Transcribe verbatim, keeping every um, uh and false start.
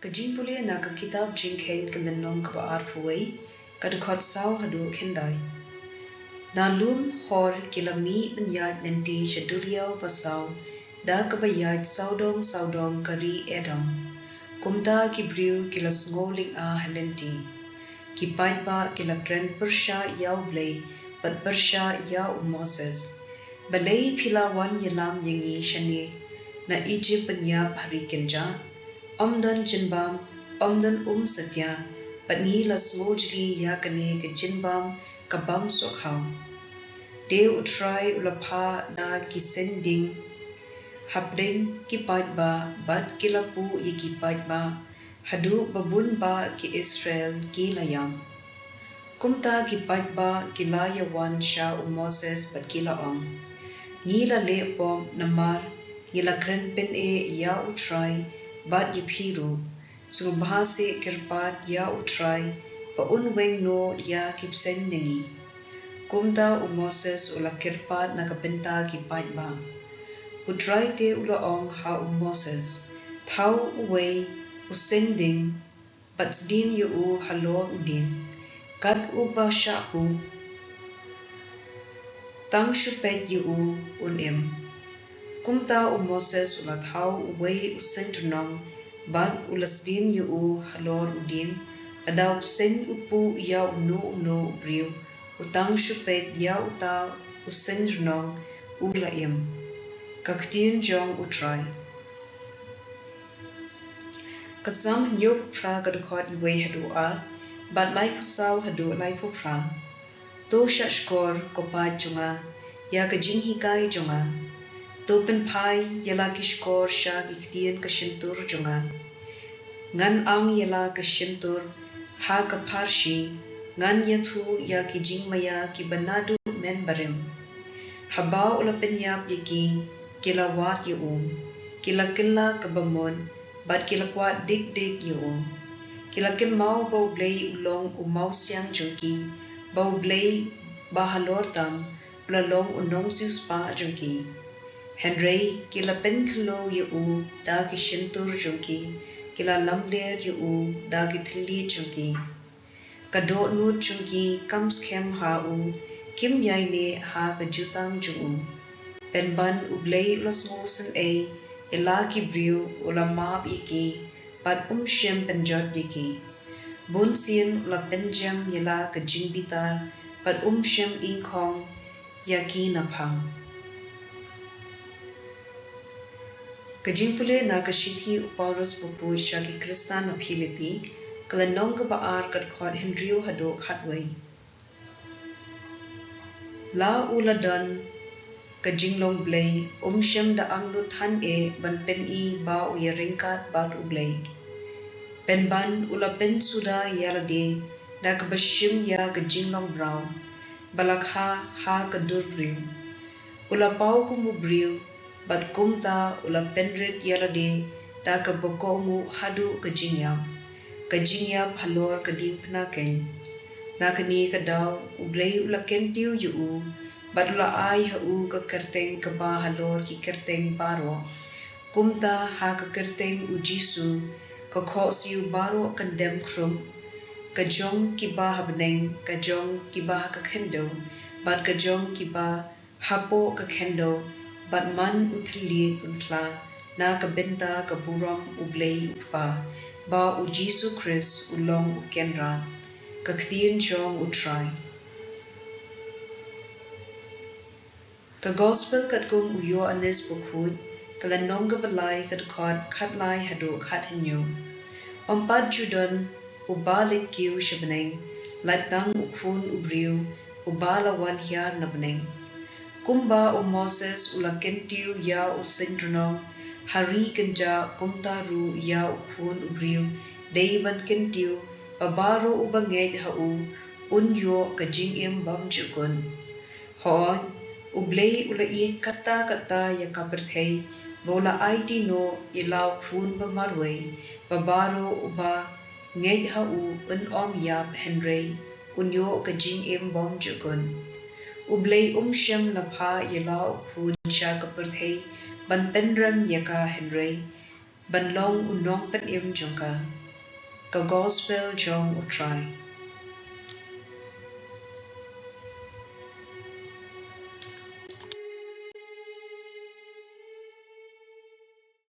Ka jingpule na ka kitab Jingkheiñ ka lynnong kaba arphew wei, ka dkhot saw haduh khyndai. Na lum Hor ki la mih ban ïaid lynti sha duriaw ba saw, da kaba ïaid sawdong sawdong ka ri Edom. Kumta ki briew ki la sngew lynga ha lynti. Ki paidbah ki la kren pyrshah ïa U Blei bad pyrshah ïa u Moses. Balei phi la wan ïalam ïa ngi shane na Ijipt ban ïap ha ri kynjah? Ym don jingbam, ym don um satia, bad ngi la sngewjli ïa kane ka jingbam ka bym sngewkhaw. Te U Trai u la phah da ki seng ding hapdeng ki paidbah bad ki la puh ïa ki paidbah, haduh ba bun bah ki Israel ki la ïap. Kumta ki paidbah ki la ïawan sha u Moses bad ki la ong, ngi la leh pop namar ngi la kren pyneh ïa U Trai bad ïa phi ruh. Sngewbha seh kyrpad ïa U Trai ba un weng noh ïa ki bseiñ na ngi. Kumta u Moses u la kyrpad na ka bynta ki paidbah. U Trai te u la ong ha u Moses, thaw uwei u seng ding bad sdien ïa u halor u dieng, kat uba shah puh, tang shu peit ïa u un im. Kumta u Moses u la thaw uwei u seng rnong bad u la sdien ïa u halor u dieng, lada u bseiñ u puh ïa uno uno u briew, u tang shu peit ïa uta u seng rnong u la im. Ka ktien jong U Trai. Ka Salm hynñiewphew phra, ka dkhot uwei haduh ar bad laiphew saw haduh laiphew phra. To shah shkor, ko paid jong nga, ïa ka jinghikai jong nga. To pynphai ïa la ki shkor sha ki ktien ka shyntur jong nga. Ngan ang ïa la ka shyntur ha ka pharshi, ngan ïathuh ïa ki jingmaïa kiba naduh mynbarim. Haba u la pynïap ïa ki, ki la wad ïa u, ki la kylla kaba mut bad ki la kwah dik dik ïa u. Ki la kynmaw ba U Blei u long u mawsiang jong ki, ba U Blei ba halor tam u la long u nongsiewspah jong ki. Hynrei ki la pynkhyndew ïa u da ki shyntur jong ki, ki la lamler ïa u da ki thylliej jong ki. Ka dohnud jong ki kam skhem ha u, kim ïaineh ha ka jutang jong u. Pynban U Blei u la sngewsynei ïa la ki briew, u la map ïa ki bad um shym pynjot ïa ki. Bunsien u la pynjem ïa la ka jingbitar bad um shym ingkhong ïa ki naphang. Ka jingpule na ka shithi u Paulus bakhuid sha ki Khristan na Philippi, ka lynnong kaba ar, ka dkhot hynriew haduh khatwei. La u la don ka jinglong Blei, um shym da angnud than eh ban pyni ba u ïaryngkat bad U Blei. Pynban u la pynsuda ïa lade da kaba shim ïa ka jinglong mraw, ba la kha ha ka dur briew. U la paw kum u briew, bad kumta u la pynrit ïa lade da kaba kohnguh haduh ka jingïap, ka jingïap halor ka diengphna keiñ. Na kane ka daw U Blei u la kyntiew ïa u, bad u la ai ha u ka kyrteng kaba halor ki kyrteng baroh. Kumta ha ka kyrteng U Jisu ka khohsiew baroh kan dem khrum, ka jong kiba ha bneng, ka jong kiba ha ka khyndew, bad ka jong kiba hapoh ka khyndew, bad man u thylliej un khla na ka bynta ka burom U Blei U Kpa, ba U Jisu Khrist u long U Kynrad. Ka ktien jong U Trai. Ka Gospel katkum u Ïoannis bakhuid, ka lynnong kaba lai, ka dkhot khatlai haduh khathynñiew. Ym pat ju don uba leit kiew sha bneng, lait tang U Khun u briew uba la wan hiar na bneng. Kumba u Moses u la kyntiew ïa u seng rnong ha ri kynjah, kumta ruh ïa U Khun u briew dei ban kyntiew, ba baroh uba ngeit ha u un ïoh ka jingim bymjukut. Hooid, U Blei u la ïeit katta katta ïa ka pyrthei, ba u la aiti noh ïa la U Khun ba marwei, ba baroh uba ngeit ha u un ym ïap, hynrei un ïoh ka jingim bymjukut. U Blei um shym la phah ïa la U Khun sha ka pyrthei ban pynrem ïa ka, hynrei ban long u nongpynim jong ka. Ka Gospel jong U Trai.